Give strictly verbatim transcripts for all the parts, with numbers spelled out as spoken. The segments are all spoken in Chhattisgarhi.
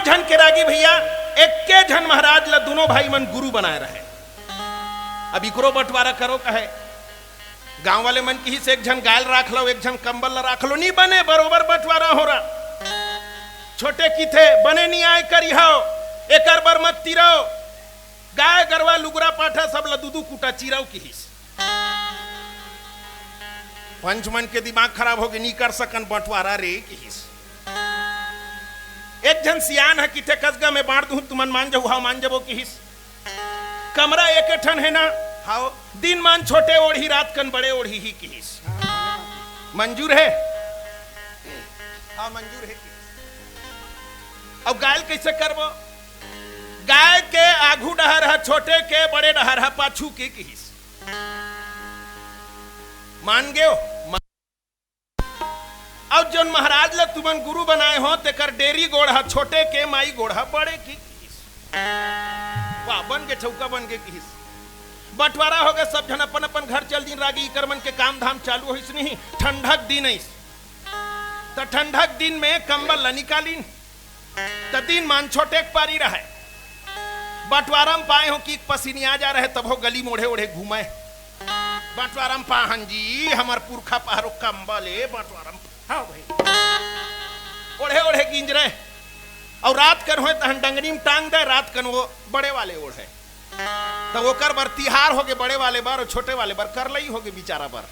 झन के रागी भैया, एक्के झन महाराज ला दुनों भाई मन गुरु बनाए रहे। अब इकरो बंटवारा करो कहे, गांव वाले मन किहिस, "एक झन गाय ल राख लो, एक झन कंबल ल राख लो।" "नी बने, बरोबर बंटवारा हो रहा।" छोटे किथे, "बने नी आय करिहव, एकर बर मत तिरव, गाय गरवा लुगरा पाठा सब ल दू दू कुटा चिरव," किहिस। पंच मन के दिमाग खराब होगे, "नी कर सकन बंटवारा रे," किहिस। एक झन सियान ह किथे, "कसगा में बांट दूं, तुमन मान जाहू।" "हाव, मान जबो," किहिस। "कमरा एक ठन हे ना?" "हाव।" "दिन मान छोटे ओढ़ही, रात कन बड़े ओढ़ही," किहिस। "मंजूर हे?" "हाव, मंजूर हे," किहिस। "अब गाय ल कइसे करबो?" "गाय के आघू डहर ह छोटे के, बड़े डहर ह पाछू के," किहिस। "मान गेव?" "मान।" "अउ जोन महाराज ल तुमन गुरु बनाए हो, तेकर डेरी गोड़ ह छोटे के, माई गोड़ ह बड़े के," किहिस। "वाह, बन गे, चौका बन गे," किहिस। बंटवारा होगे, सब झन अपन अपन घर चल दिन। रागी इकर मन के काम धाम चालू होइस नहीं, ठंडक दिन अइस। त ठंडक दिन में कंबल ल निकालिन, त दिन मान छोटे के पारी रहय। बंटवारा म पाए हो कि पसीनी आ जा रहे, तभो गली म ओढ़े ओढ़े घूमय। बंटवारा म पाहन जी, हमर पुरखा पहरो कंबल ए, बंटवारा म पा-, हाव भाई। ओढ़े ओढ़े गिंजरय। अउ रात कन होय तहन डंगरी म टांग दे, रात कन वो बड़े वाले ओढ़े। त ओकर बर तिहार होगे बड़े वाले बर, अउ छोटे वाले बर करलई होगे बिचारा बर।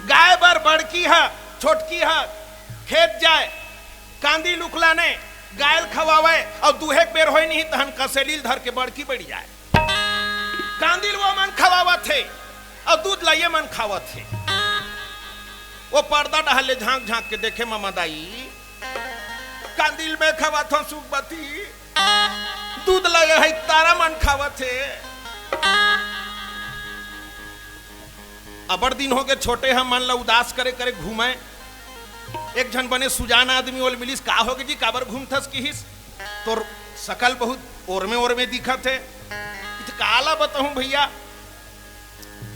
गाय बर बड़की ह, छोटकी ह खेत जाय, कांदी ल उकलाने, गाय ल खवावय, अउ दूहे के बेर होय नहीं तहन कसेली ल धर के बड़की बइठ जाय। कांदी ल वो मन खवावत हे, अउ दूध ल ये मन खावत हे। वो पर्दा डहर ले झांक झांक के देखे, ममा दाई, कांदी ल मैं खवात हंव सुखबती, दूध ल ये ह तारा मन खावत हे। अबड़ दिन होगे छोटे ह मन ल उदास करे करे घूमय। एक झन बने सुजान आदमी ओला मिलिस, "का होगे जी, काबर घूमथस?" किहिस। "तोर सकल बहुत ओरमे ओरमे दिखत हे।" किथे, "काला बताहूं भैया,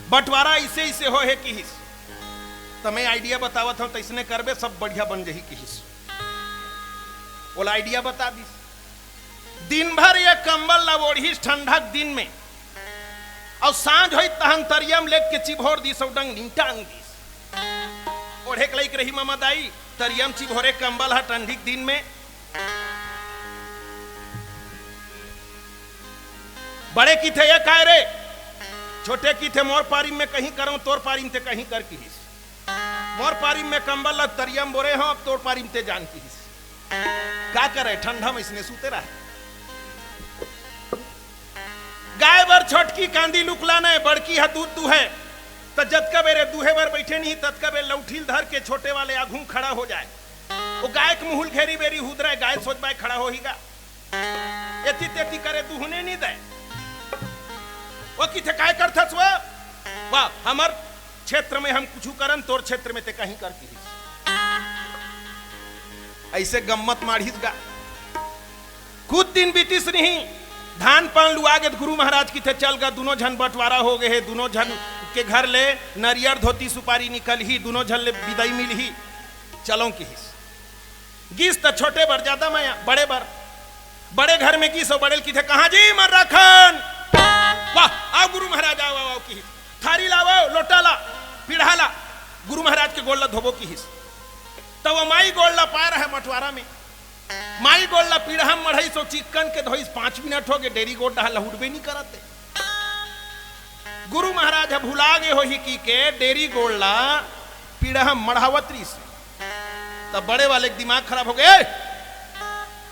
बंटवारा अइसे अइसे होय हे," किहिस। "त मैं idea बतावत हंव, तइसने करबे, सब बढ़िया बन जही," किहिस। ओला idea बता दिस। दिन भर ये कंबल ला ओढ़िस ठंडा के दिन में, अउ सांझ होइस तहन तरिया म लेग के चिभोर दिस अउ डंगरी म टांग दिस। ओढ़े के लइक रही ममा दाई, तरिया म चिभोरे कंबल ह ठंडी के दिन में। बड़े किथे, "ये काय रे?" छोटे किथे, "मोर पारी में कहीं करंव, तोर पारी में ते कहीं कर," किहिस। "मोर पारी में कंबल ल तरिया म बोरे हंव, अब तोर पारी में ते जान," किहिस। का करे, ठंडा में इसने सूते रहे। गाय बर छोटकी कांदी ल उकलाने, बड़की ह दूध दूहे, त जतका बेर ए दूहे बर बइठे नहीं, ततका बेर लौठी ल धर के छोटे वाले आघू म खड़ा हो जाय। वो गाय के मुहूं ल घेरी बेरी हुदरय, गाय सोच बाय खड़ा होही गा। एती तेती करे दुहने नी दे। वो किथे, "काय करथस वो?" "वाह, हमर क्षेत्र में हम कुछु करन, तोर क्षेत्र में ते कहीं कर," किहिस। अइसे गम्मत माढ़िस गा। कुछ दिन बीतिस नहीं, धान पान लुआ गे त गुरु महाराज किथे, "चल गा, दुनों झन बंटवारा हो गे हे, दुनों झन के घर ले नरियर धोती सुपारी निकलही, दुनों झन ले बिदाई मिलही, चलंव," किहिस। गिस त छोटे बर जादा मया, बड़े बर। बड़े घर में गिस अउ बड़े ल किथे, "कहाँ जी मन राखन?" "वाह, आव गुरु महाराज, आव, आव," आव किहिस। "थारी लावव, लोटा ला, पीढ़ा ला, गुरु महाराज के गोड़ ला धोबो," किहिस। त वो माई गोड़ ला पाय रहे बंटवारा में। माई गोड़ ला पीढ़ा म मढ़इस अउ चिक्कन के धोइस, पांच मिनट हो गे, डेरी गोड़ डहर ला उठबे नी करत हे। गुरु महाराज ह भुला गे होही कि के डेरी गोड़ ला पीढ़ा म मढ़ावत रिहिस। तब बड़े वाले के दिमाग खराब हो गे, "ए,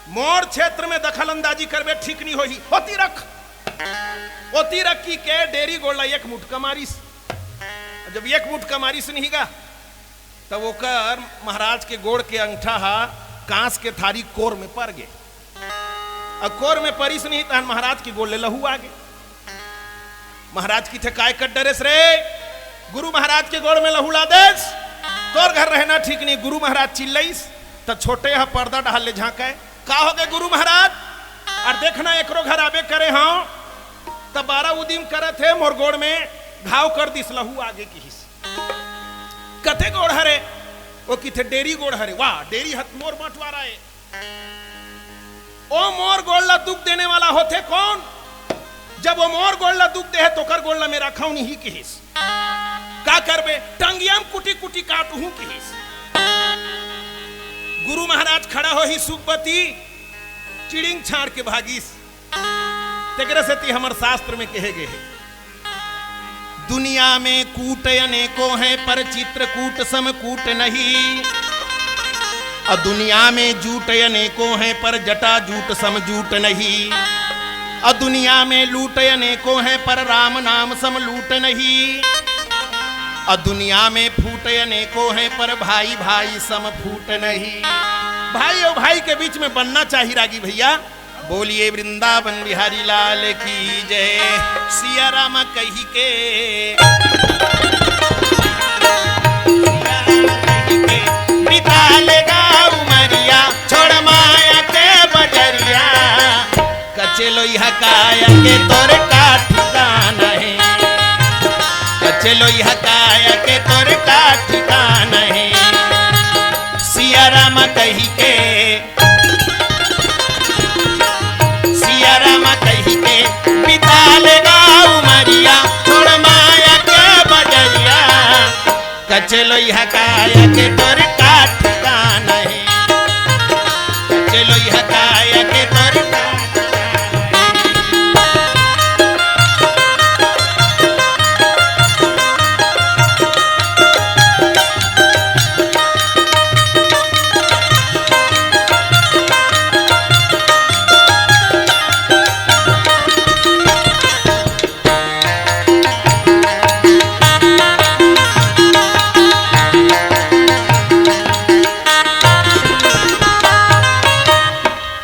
मोर क्षेत्र में दखल अंदाजी करबे ठीक नी होही, ओती रख।" ओती रख कि के डेरी गोड़ ला एक मुटका मारिस। जब एक मुटका मारिस नहीं गा, तब ओकर महाराज के गोड़ के अंगठा हा कांस के थारी कोर में पर गे। अब कोर में परिस नहीं, तहन महाराज के गोड़ ले लहू आ गे। महाराज किथे, "काय कर डरेस रे? गुरु महाराज के गोड़ में लहू ला देस, तोर घर रहना ठीक नहीं।" गुरु महाराज चिल्लइस, त छोटे ह पर्दा डहर ले झांके, "का हो गे गुरु महाराज?" "अरे देखना, एकरो घर आबे करे हंव, त बारा उदिम करत हे, मोर गोड़ में घाव कर दिस, लहू आ गे," किहिस। "कते गोड़ हरे?" वो किथे, "डेरी गोड़ हरे।" "वाह, डेरी ह त मोर बंटवारा ए।" ओ मोर गोड़ ला दुख देने वाला होथे कौन? जब ओ मोर गोड़ ला दुख दे हे, तोकर गोड़ ला मैं रखौं नहीं किहिस। का करबे, टंगिया म कुटी कुटी काटहूं किहिस। गुरु महाराज खड़ा होही सुखबती, चिड़िंग छाड़ के भागिस। तेकरे सेती हमर शास्त्र में कहे गे हे, दुनिया में कूट अनेकों हैं, पर चित्रकूट सम कूट नहीं। और दुनिया में जूट अनेकों हैं, पर जटा जूट सम जूट नहीं। और दुनिया में लूट अनेकों हैं, पर राम नाम सम लूट नहीं। और दुनिया में फूट अनेकों हैं, पर भाई भाई सम फूट नहीं। भाई और भाई के बीच में बनना चाहिए रागी भैया। बोलिए वृंदावन बिहारी लाल की जय। सिया राम कही के, सिया राम कही के, बिता लेगा उमरिया, छोड़ माया के बजरिया। कचे लोइहा काया के तोर का ठिकाना हे, कचे लोइहा काया के तोर का ठिकाना हे। सिया राम कही के, सिया राम कही के, बिता लेगा उमरिया, छोड़ माया के बजरिया। कचे लोइहा काया के तोर का ठिकाना हे, कचे लोइहा काया के तोर का ठिकाना हे।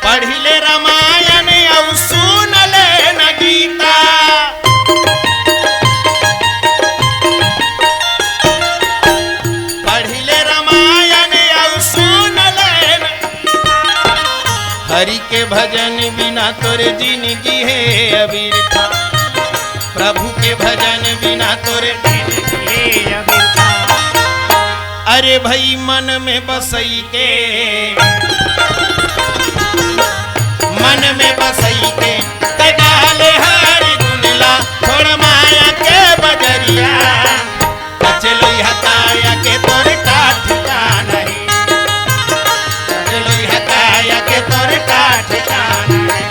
पढ़ी ले रामायण अउ सुन ले न गीता। पढ़ी ले रामायण अउ सुन ले न। हरि के भजन बिना तोर जिनगी हे अबिरथा। प्रभु के भजन बिना तोर जिनगी हे अबिरथा। अरे भई मन में बसई के, मन में बसई के, तै गा ले हरि गुन ला, छोड़ माया के बजरिया। कचे लोइहा काया के तोर का ठिकाना हे, कचे लोइहा काया के तोर का ठिकाना हे।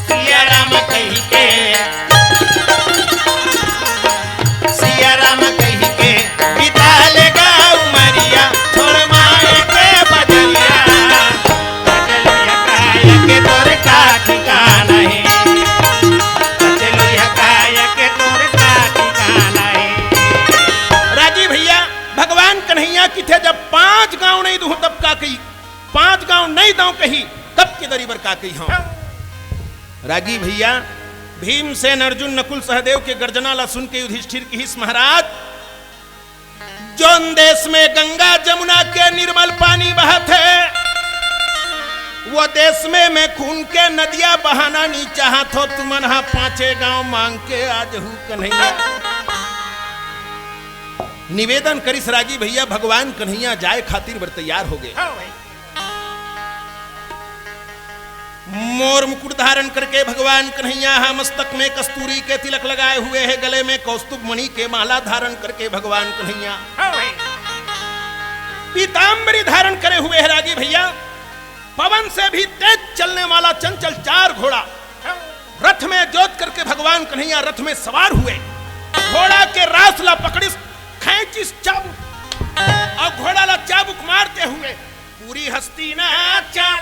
सिया राम कही के, सिया राम कही के, बिता लेगा उमरिया, छोड़ माया के बजरिया। कचे लोइहा काया के तोर का ठिकाना हे, कचे लोइहा काया के तोर का ठिकाना हे। रागी भैया, भगवान कन्हैया किथे जब पांच गांव नहीं दूं तब का कही, पांच गांव नहीं दंव कही, तब के दरी बर का कही हंव। रागी भैया, भीमसेन, अर्जुन, नकुल, सहदेव के गर्जना ला सुन के युधिष्ठिर किहिस, महाराज, जोन देश में गंगा जमुना के निर्मल पानी बहत हे, वो देश में मैं खून के नदिया बहाना नहीं चाहत हंव। तुमन हा पांचे गांव मांग के आ जहू कन्हैया। निवेदन करिस रागी भैया, भगवान कन्हैया जाए खातिर बर तैयार हो गे। हाँ भाई। मोर मुकुट धारण करके भगवान कन्हैया हा, मस्तक में कस्तूरी के तिलक लगाए हुए हे, गले में कौस्तुभ मणि के माला धारण करके भगवान कन्हैया हाँ भाई। पीताम्बरी धारण करे हुए हे रागी भैया। पवन से भी तेज चलने वाला चंचल चार घोड़ा हाँ। रथ में जोत करके भगवान कन्हैया रथ में सवार हुए। घोड़ा के रास ला पकड़िस, खींचिस चाबुक, अउ घोड़ा ला चाबुक मारते हुए पूरी हस्ती ना चाल।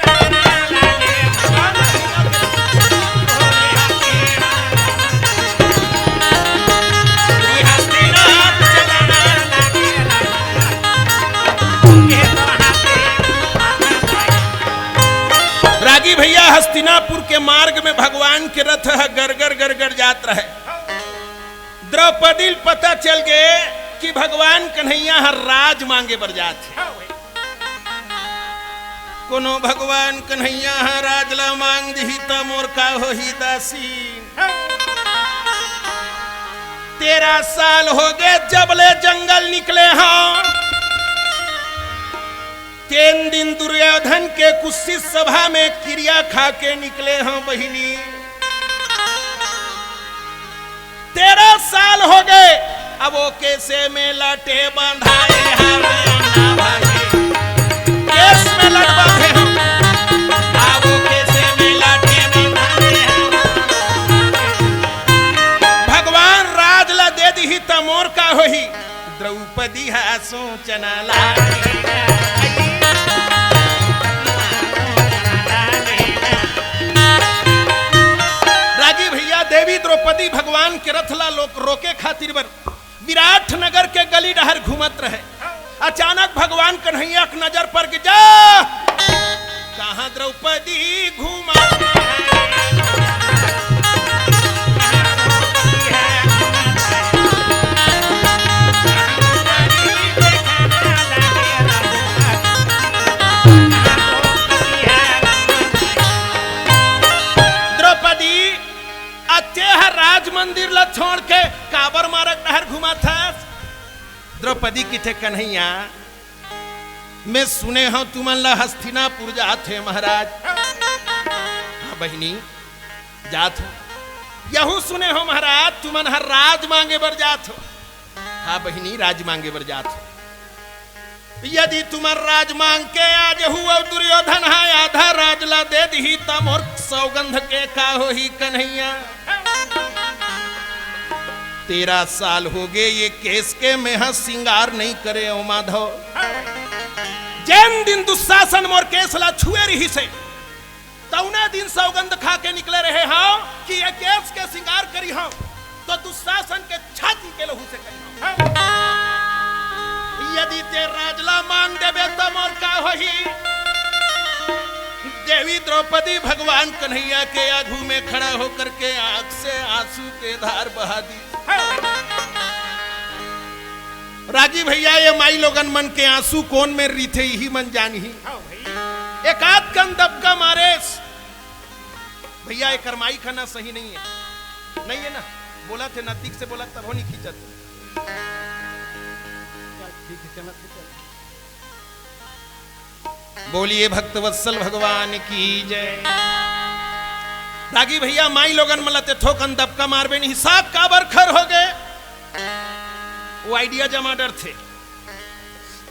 भैया, हस्तिनापुर के मार्ग में भगवान के रथ ह गरगर गरगर जात रहे। द्रौपदी ल पता चल गे कि भगवान कन्हैया ह राज मांगे बर जात हे। कोनो भगवान कन्हैया ह राज ला मांग दिही त मोर का होही दासी? तेरह साल हो गे जब ले जंगल निकले हंव। तेन दिन दुर्योधन के कुत्सित सभा में किरिया खा के निकले हंव बहिनी। तेरह साल हो गे, अब ओ केसे में लटे बंधाए हवे ना भाई। केस में लट बंधे हंव। अब ओ केसे में लटे बंधाए हवे। भगवान राज ला दे दिही त मोर का होही? द्रौपदी ह सोचना लागे। रागी भैया, देवी द्रौपदी भगवान के रथ ला लोक रोके खातिर बर विराट नगर के गली डहर घूमत रहे। अचानक भगवान कन्हैया के नजर पर के जा, कहाँ द्रौपदी घूमत रहे? द्रौपदी, अते ह राज मंदिर ला छोड़ के काबर मारग डहर घूमत हस? द्रौपदी किथे, कन्हैया, मैं सुने हंव तुमन ला हस्तिनापुर जात हे महाराज। हाँ बहिनी, जात हो। यहू सुने हंव महाराज, तुमन हर राज मांगे बर जात हो। हाँ बहिनी, राज मांगे बर जात हो। यदि तुमन राज मांग के आ जहू अउ दुर्योधन ह आधा राज ला दे दिही, त मोर सौगंध के का होही कन्हैया? तेरह साल हो गे ये केस के, मेंह सिंगार नइ करे हंव माधव। जेन दिन दुशासन मोर केस ला छुए रिहिसे, तउने दिन सौगंध खा के निकले रहे हंव कि ये केस के सिंगार करिहंव, त दुशासन के छाती के लहू से करिहंव। यदि तें राज ला मांग देबे, त मोर का होही? देवी द्रौपदी भगवान कन्हैया के आगू में खड़ा होकर के आंख से आंसू के धार बहा दी। रागी भैया, ये माई लोगन मन के आंसू कोन में रिथे, इही मन जानही। हाँ भाई। एकाध कन दबका मारेस। भैया, एकर माइक ह ना सही नइ हे। नइ हे ना? बोलत हे, नजदीक से बोलत, तभो नइ खींचत। चल, ठीक हे, चलत हे, चल। बोलिए भक्तवत्सल भगवान की जय। रागी भैया, माई लोगन मन ला ते थोकन दबका मारबे नहीं, साग काबर खर हो गे? वो idea जमा डरथे।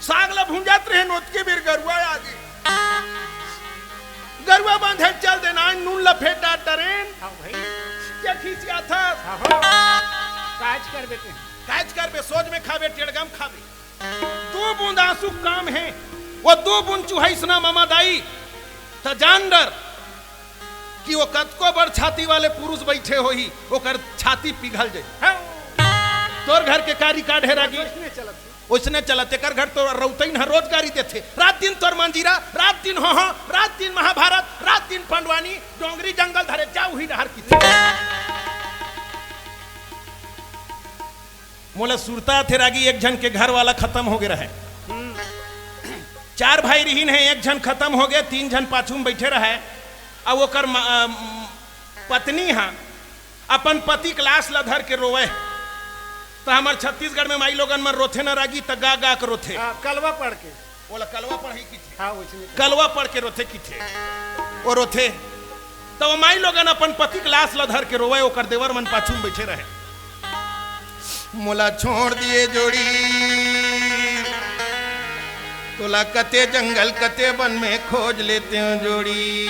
साग ला भूंजत रहेन, ओतके बेर गरुवा आ गे। गरुवा बांधे चल देना, नून ला फेंटा डरेन। हाँ भाई। के खिसियाथस? हाँ हो। काज करबे ते। काज करबे, सोझ में खाबे, टेड़गम खाबे। दू बूंद आंसू काम हे, वो दू बूंद चुहइस ना ममा दाई, त जान डर कि वो कतको बड़ छाती वाले पुरुष बइठे होही, ओकर छाती पिघल जाही। हाँ। तोर घर के का record हे रागी? ओइसने चलत हे। ओइसने चलत, एकर घर तो रउतइन ह रोजगारी देथे। रात दिन तोर मंजीरा, रात दिन हो हो, रात दिन महाभारत, रात दिन पंडवानी, डोंगरी जंगल धरे जा उही डहर किथे। मोला सुरता आथे रागी, एक झन के घर वाला खतम हो गे रहय। चार भाई रिहिन हे, एक झन खतम हो गे, तीन झन पाछू में बइठे रहय। अउ ओकर म-, अ, पत्नी ह अपन पति के लाश ला धर के रोवय। त हमर छत्तीसगढ़ में माई लोगन मन रोथे न रागी, त गा गा के रोथे। हाँ, कलवा पढ़ के। ओला कलवा पढ़ई किथे। हाँ, वइसने। कलवा पढ़ के रोथे किथे। वो रोथे। त वो माई लोगन अपन पति के लाश ला धर के रोवय, ओकर देवर मन पाछू में बइठे रहय। मोला छोड़ दिए जोड़ी, तोला कते जंगल कते बन में खोज लेतेंव जोड़ी।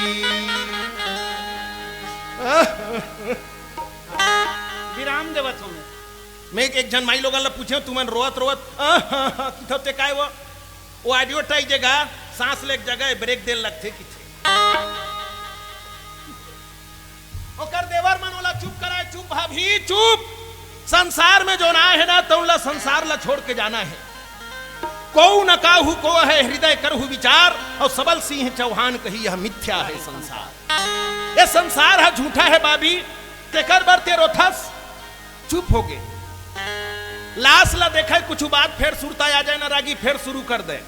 विराम देवत हों मैं। मैं एक झन माई लोगन ला पूछेंव, तुमन रोवत रोवत, आह, हा, हा, किथव ते काय वो? वो advertise जगह, सांस ले के जगह, break दे लगथे किथे। ओकर देवर मन ओला चुप कराय, "चुप भाभी, चुप। संसार में जोन आय हे ना, तउन ला संसार ला छोड़ के जाना हे।" कोऊ न काहू को है हृदय करहु विचार, अउ सबल सिंह चौहान कही यह मिथ्या है संसार। ये संसार ह झूठा है भाभी, तेकर बर ते रोथस। चुप हो गे। लाश ला देखे कुछ बात, फेर सुरता आ जाए ना रागी, फेर शुरू कर दे।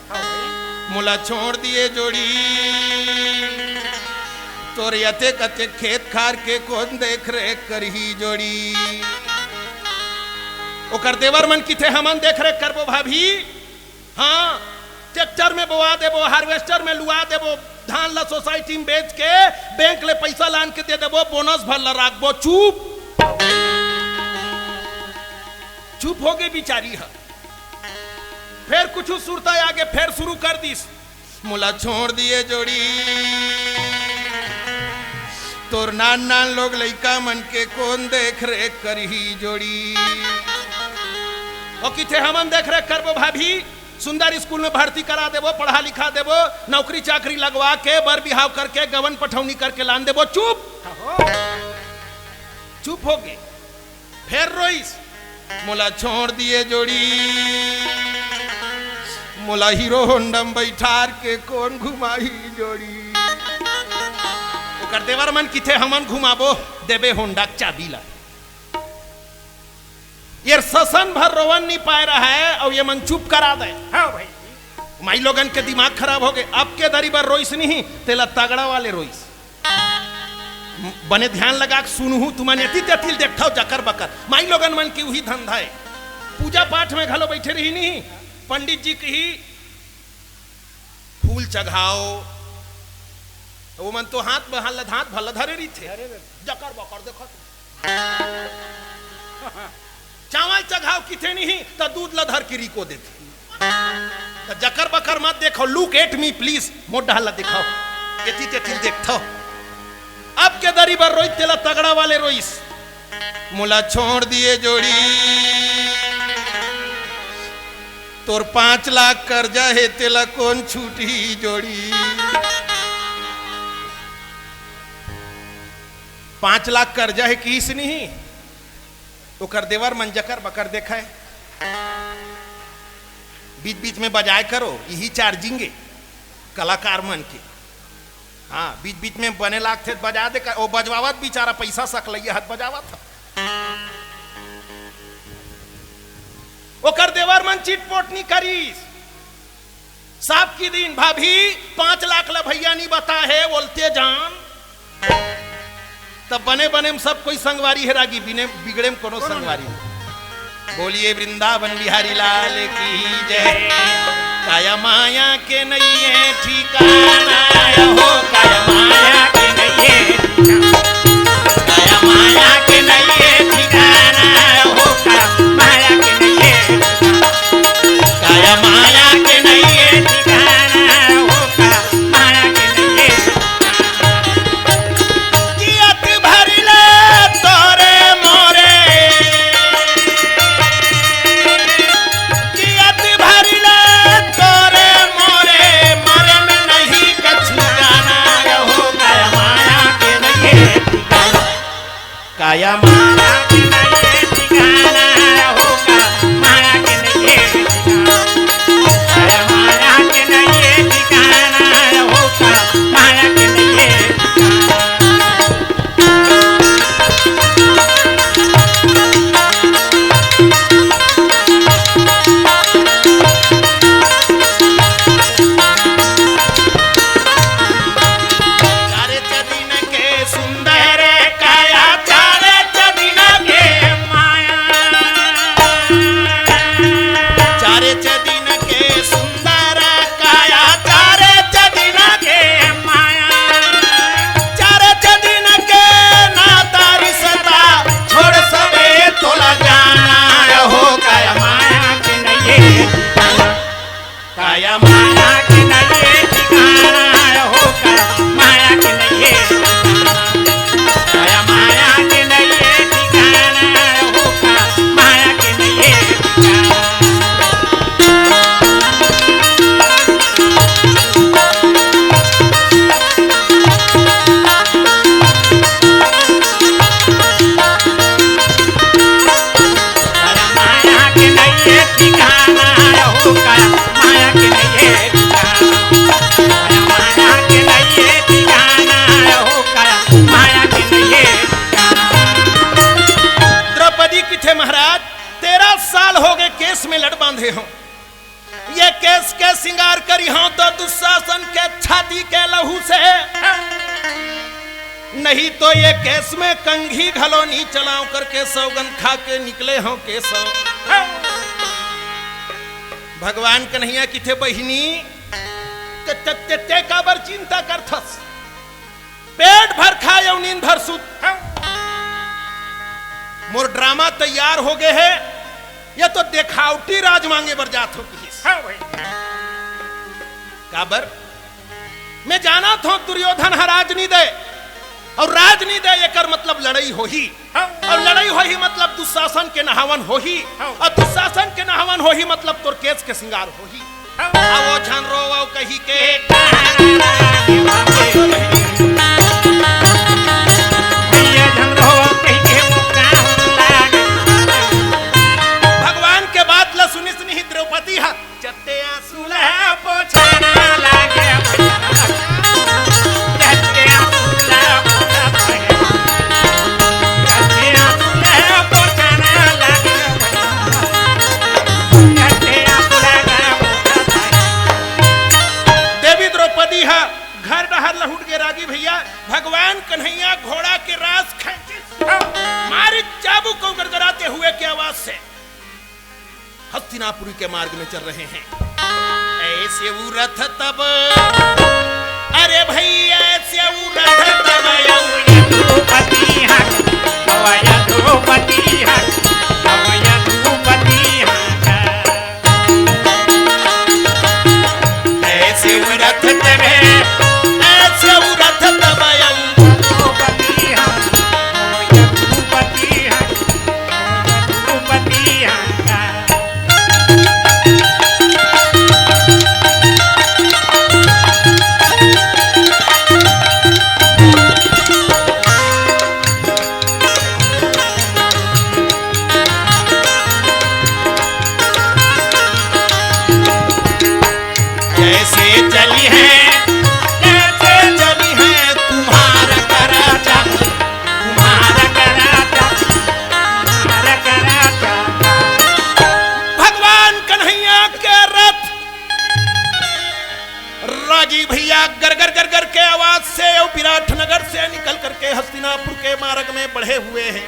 मोला छोड़ दिए जोड़ी, तोर अतेक अतेक खेत खार के कोन देख रेख करही जोड़ी। ओकर देवर मन किथे हमन देख रेख करबो भाभी। हाँ, ट्रैक्टर में बोआ देबो, हार्वेस्टर में लुआ देबो, धान ला सोसाइटी में बेच के बैंक ले पैसा लान के दे देबो, बोनस भर ला राखबो। चुप, चुप हो गे बिचारी ह। फेर कुछ सुरता आगे, फेर शुरू कर दिस, मोला छोड़ दिए जोड़ी, तोर नान नान लोग लइका मन के कोन देख रेख करही जोड़ी। ओ किथे हमन देख रेख करबो भाभी, सुंदर स्कूल में भर्ती करा देबो, पढ़ा लिखा देबो, नौकरी चाकरी लगवा के बर बिहाव करके गवन पठौनी करके लान देबो। चुप, चुप हो गे। फेर रोइस, मोला छोड़ दिए जोड़ी, मोला हीरो होंडा में बैठार के कोन घुमाही जोड़ी। ओकर देवर मन किथे हमन घुमाबो, देबे होंडा के चाबी ला। ये ससन भर रोवन नहीं पाए रहा है, अउ ये मन चुप करा दे। हाँ भाई। माई लोगन के दिमाग खराब हो गे। अब के दरी बर रोइस नहीं, तेला तगड़ा वाले रोइस। बने ध्यान लगा के सुनहू, तुमन एती तेती ल देखथव जकर बकर। माई लोगन मन के उही धंधा है। पूजा पाठ में घलो बैठे रही नहीं, पंडित जी कही, "फूल चघाओ।" वो मन तो हाथ में हाथ भला धरे रहिथे। जकर बकर देखत। चावल चघाओ किथे नहीं, त दूध ला धर के रिको देथे। त जकर बकर मत देखो, look at me please, मोर डहर ला दिखाओ, एती तेती ल देखथव। अब के दरी बर रोइस, तेला तगड़ा वाले रोइस, मोला छोड़ दिए जोड़ी, तोर पाँच लाख कर्जा हे, तेला कोन छूटही जोड़ी। पाँच लाख कर्जा हे किस नहीं, ओकर देवर मन जकर बकर देखाय। बीच बीच में बजाय करो, इही चार्जिंग हे कलाकार मन के। हाँ, बीच बीच में बने लागथे त बजा दे, ओ बजवावत बिचारा पैसा सकलैया हत बजावत ह। ओकर देवर मन चिटपोट नी करिस। साफ की दिन, भाभी, पाँच लाख ला भैया नी बता हे, बोलते जान। तब बने बने में सब कोई संगवारी हे रागी, बिने बिगड़े में कोनो संगवारी नहीं। बोलिए वृंदावन बिहारी लाल की जय। काया माया के नइये ठिकाना हो, काया माया के नइये ठिकाना। काया माया के नइये ठिकाना हो, काया माया के नइये ठिकाना। काया माया के नइये ठिकाना हो, काया माया के नइये ठिकाना। जियत भरि ले तोरे मोरे, जियत भरि ले तोरे मोरे, मरे में नहीं कछु जाना हो, काया माया के नइये ठिकाना। काया माया के नइये ठिकाना हो, काया माया के नइये ठिकाना। काया माया के नइये ठिकाना हो, काया माया के नइये ठिकाना। चारे चदिन के सुंदर काया, चारे चदिन ये केस के सिंगार करिहौं तो दुशासन के छाती के लहू से, नहीं तो ये केस में कंघी घलो नी चलांव करके सौगंध खा के निकले हौं केसव। भगवान कन्हैया किथे बहिनी, ते, ते, ते, ते काबर चिंता करथस? पेट भर खा अउ नींद भर सुत। मोर ड्रामा तैयार हो गए हे, ये तो देखावटी राज मांगे बर जात हो किहिस। हाँ भाई। काबर? मैं जानत हौं दुर्योधन ह राज नी दे, अउ राज नी दे एकर मतलब लड़ई होही। हाँ। अउ लड़ई होही मतलब दुशासन के नहावन होही। हाँ। अउ दुशासन के नहावन होही मतलब तोर केस के सिंगार होही। हाँ। आवो झन रोवो कही के। भैया झन रोवो कही के। भगवान के बात ला सुनिस नहीं द्रौपदी ह। चट्टे आंसू ला पोछाना लागे भैया। चट्टे आंसू ला पोछाना लागे। चट्टे आंसू ला पोछाना लागे भैया। चट्टे आंसू ला पोछाना लागे। देवी द्रौपदी ह घर डहर लहुट गे रागी भैया। भगवान कन्हैया घोड़ा के रास खेंचिस, मारिस चाबुक अउ गरगराते हुए के आवाज से हस्तिनापुरी के मार्ग में चल रहे हैं। ऐसे उ रथ तब, अरे भैया, ऐसे उ रथ तब, यौ यदुपति हक, यौ यदुपति हक, यौ यदुपति हक। ऐसे उ रथ तब, ऐसे उ रथ तब, यौ यदुपति हक, यौ यदुपति हक। कैसे चली है, कैसे चली है तुम्हारा कराचा, तुम्हारा कराचा, तुम्हारा कराचा। भगवान कन्हैया के रथ रागी भैया गरगर गरगर के आवाज से अउ विराटनगर से निकल करके हस्तिनापुर के मार्ग में बढ़े हुए हैं।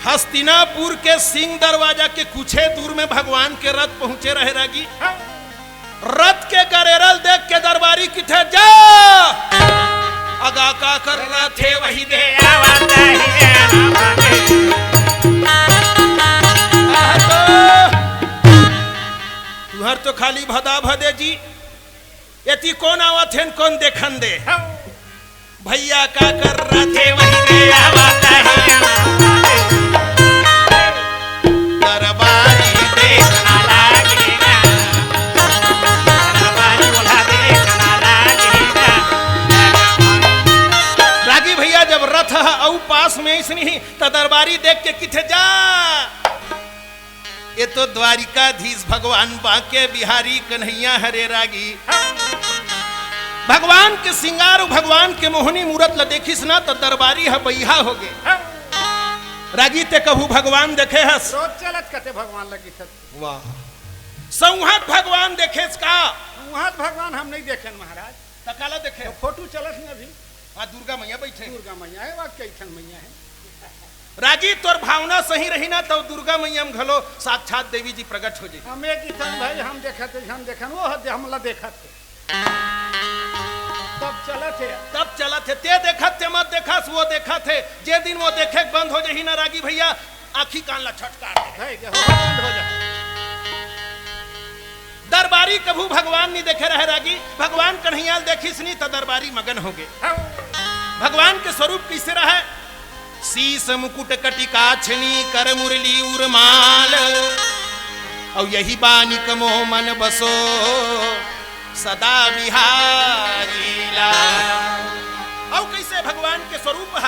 हस्तिनापुर के सिंह दरवाजा के कुछे दूर में भगवान के रथ पहुंचे रहे रागी। रथ के गरेरल देख के दरबारी किथे जा, अगा का कर रथे वही दे। तुहर तो खाली भदा भदे जी, एती कोन आवत हे न कोन देखन दे। भैया का कर रथे वही दे आवत हे। दरबारी देखना लागेगा, दरबारी बोला देखना लागेगा। रागी भैया जब रथ ह अउ पास में अइसनी त दरबारी देख के किथे जा, ये तो द्वारिकाधीश भगवान बांके बिहारी कन्हैया हरे रागी। भगवान के सिंगार अउ भगवान के मोहनी मूरत ल देखिस ना त दरबारी ह बइहा होगे। रागी ते कभू भगवान देखे हस? रोज चलत कते भगवान ल किथे। वाह, सौंहत भगवान देखेस का? सौंहत भगवान हम नहीं देखेन महाराज। त काला देखे? त फोटो चलत नहीं अभी। हाँ, दुर्गा मैया बइठे। दुर्गा मैया हे, वा कई ठन मैया हे। रागी तोर भावना सही रही ना, त दुर्गा मैया म घलो साक्षात देवी जी प्रगट हो जाही। हम एक ही ठन भाई, हम देखत हे, हम देखन, वो ह-, हमला देखत हे। तब चलत हे। तब चलत हे, ते देखत हे, मत देखस, वो देखत हे। जे दिन वो देखे के बंद हो जाही ना रागी भैया, आँखी कान ला छटकार दे। हे, जे हो, बंद हो जाए। दरबारी कभू भगवान नी देखे रहे रागी, भगवान कन्हैया ल देखिस नी त दरबारी मगन होगे। हाँ। भगवान के स्वरूप कइसे रहे? शीश मुकुट कटि काछनी कर मुरली उरमाल, अउ यही बानिक मोह मन बसो सदा बिहारी लाल। अउ कइसे भगवान के स्वरूप ह?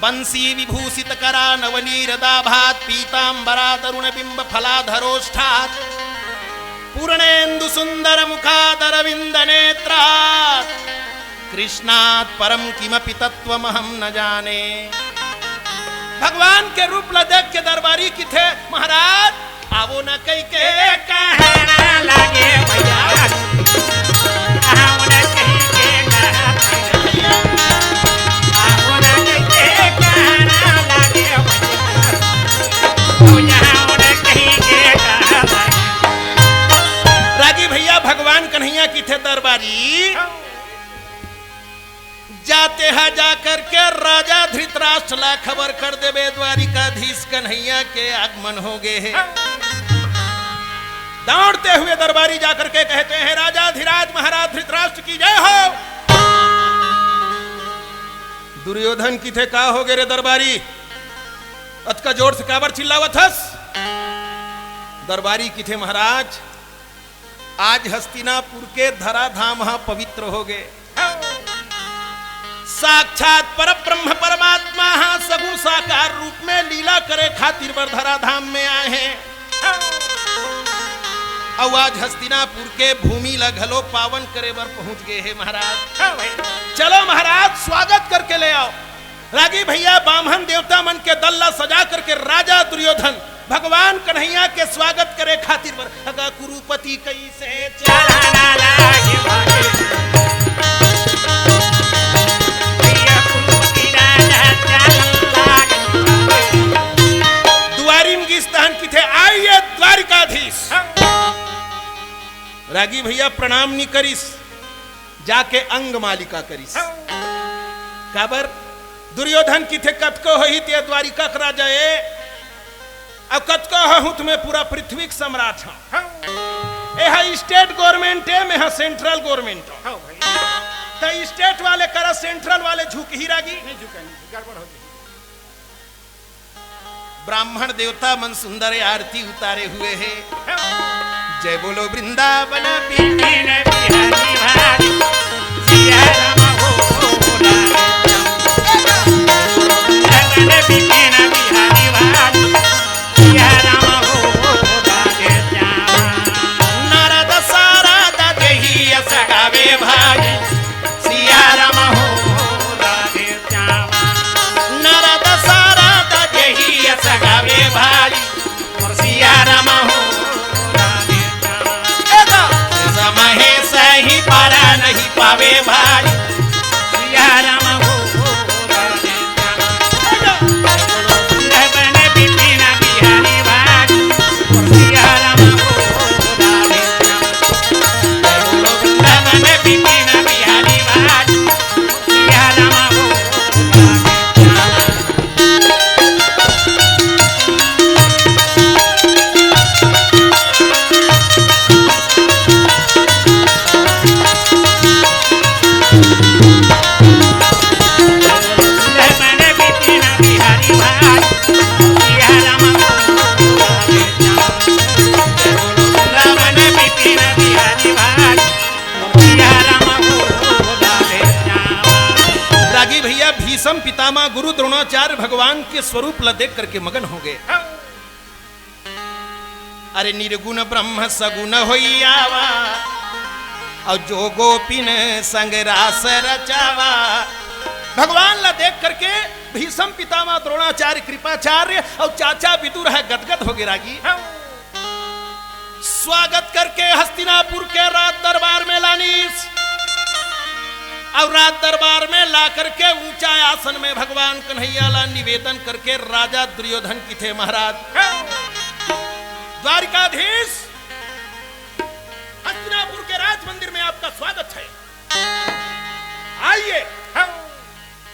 बंसी विभूषित करा नवनीर दाभात पीतांबरात अरुण बिंब फलाधरोष्ठात पूर्णेन्दु सुंदर मुखात अरविंद नेत्रात कृष्णात परम किमपि तत्वमहम न जाने। भगवान के रूप ला देख के दरबारी किथे, महाराज, आवो न कहि के कहना लागे भैया, आवो न कहि के कहना, आवो न कहि के कहना लागे भैया, आवो न कहि के कहना। रागी भैया, भगवान कन्हैया किथे दरबारी, जाते हा जा करके राजा धृतराष्ट्र ला खबर कर देबे, द्वारिकाधीश कन्हैया के आगमन हो गए हे। दौड़ते हुए दरबारी जा करके कहते हैं, राजा धीराज महाराज धृतराष्ट्र की जय हो। दुर्योधन किथे, का हो गए रे दरबारी, अतका जोर से काबर चिल्लावत हस? दरबारी किथे, महाराज, आज हस्तिनापुर के धराधाम ह पवित्र हो गए। साक्षात परब्रह्म परमात्मा ह सगुण साकार रूप में लीला करे खातिर बर धराधाम में आए हैं। अउ आज हस्तिनापुर के भूमि ला घलो पावन करे बर पहुंच गए हे महाराज। हाँ भाई। चलो महाराज, स्वागत करके ले आओ। रागी भैया, बाम्हन देवता मन के दल ला सजा करके राजा दुर्योधन भगवान कन्हैया के स्वागत करे खातिर बर अगा कुरुपति कइसे चलना लागे भागे। भैया कुरुपति राजा चलना लागे भागे। दुआरी म गिस तहन किथे, आइए द्वारिकाधीश। रागी भैया प्रणाम नी करिस, जाके अंगमालिका करिस। काबर? दुर्योधन किथे, कतको होही ते द्वारिका के राजा ए, अउ कतको होहूं त मैं पूरा पृथ्वी के सम्राट हूं। एहा स्टेट गवर्नमेंट ए, मैं हा सेंट्रल गवर्नमेंट हूं। हाँ भाई। त स्टेट वाले करा सेंट्रल वाले झुकही रागी। नहीं झुका, नहीं, गड़बड़ हो जाए। ब्राह्मण देवता मन सुंदर आरती उतारे हुए हे। जय बोलो वृंदावन बिपिन बिहारी भाई, सिया राम हो राधे श्याम। वृंदावन बिपिन बिहारी भाई, सिया राम हो राधे श्याम। नारद सारद देहि यस गावे भाई, सिया राम हो राधे श्याम। नारद सारद देहि यस गावे भाई, मोर सिया राम हो राधे श्याम। ए दा। शेष महेश ही पारा नहीं पावे भाई, सिया राम हो राधे श्याम। ए दा। वृंदावन बिपिन बिहारी भाई, मोर सिया राम हो राधे श्याम। वृंदावन बिपिन बिहारी भाई, सिया राम हो राधे श्याम। रागी भैया, भीष्म पितामह गुरु द्रोणाचार्य भगवान के स्वरूप ला देख करके मगन हो गए। अरे निर्गुण ब्रह्म सगुण होई आवा, अउ जो गोपिन संग रास रचावा। भगवान ला देख करके भीष्म पितामह द्रोणाचार्य कृपाचार्य अउ चाचा विदुर ह गदगद हो गे रागी। स्वागत करके हस्तिनापुर के राज दरबार में लानिस। अउ राज दरबार में ला करके ऊंचा आसन में भगवान कन्हैया ला निवेदन करके राजा दुर्योधन किथे महाराज, द्वारिकाधीश, हस्तिनापुर के राज मंदिर में आपका स्वागत है, आइए,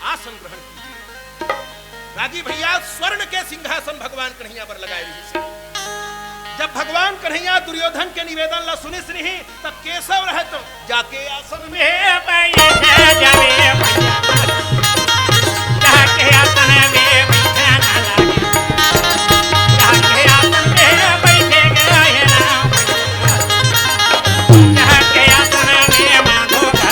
आसन ग्रहण कीजिए। रागी भैया, स्वर्ण के सिंहासन भगवान कन्हैया पर लगाए रहिस। जब भगवान कन्हैया दुर्योधन के निवेदन ला सुनिस नहीं, त केसव रहे तो जाके आसन में बैठ जावे भैया। जाके आसन में बैठे ना लागे। जाके आसन में बैठे गए ना भैया। जाके आसन में माधो का।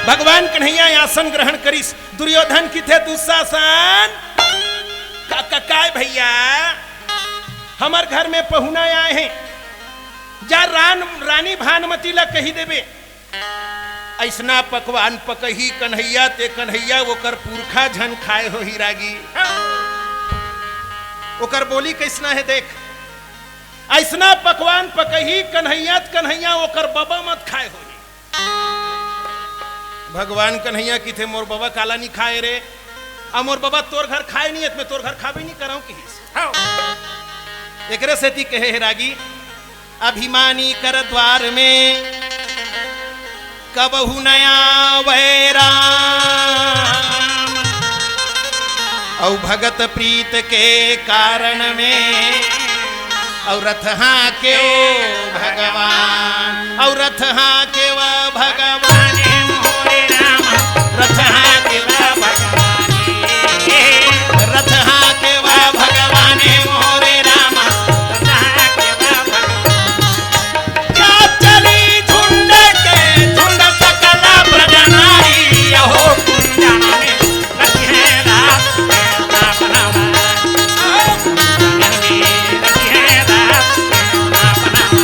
भगवान कन्हैया आसन ग्रहण करिस। दुर्योधन किथे दुशासन, का, का, काय भैया, हमर घर में पहुना आए हे, जा रान, रानी भानुमती ला कही देबे, अइसना पकवान पकही कन्हैया ते कन्हैया ओकर पुरखा झन खाए होही रागी। ओकर बोली कइसना हे देख, अइसना पकवान पकही कन्हैया ते कन्हैया ओकर बबा मत खाए होही। भगवान कन्हैया किथे मोर बबा काला नी खाए रे, अउ मोर बबा तोर घर खाए नी हे त मैं तोर घर खाबे नी करंव किहिस। एकरे सेती कहे हे रागी, अभिमानी कर द्वार में कबहु न आवै राम। अउ भगत प्रीत के कारण में, अउ रथ हाँके ओ भगवान, अउ रथ हाँके ओ भगवान, रथ हाँके ओ भगवान, रथ हाँके ओ भगवान मोरे राम। क्या चली झुंड के झुंड सकल ब्रज नारी, अहो कुंजन में रति है रास के तापनवा। अहो कुंजन में रति है रास के तापनवा।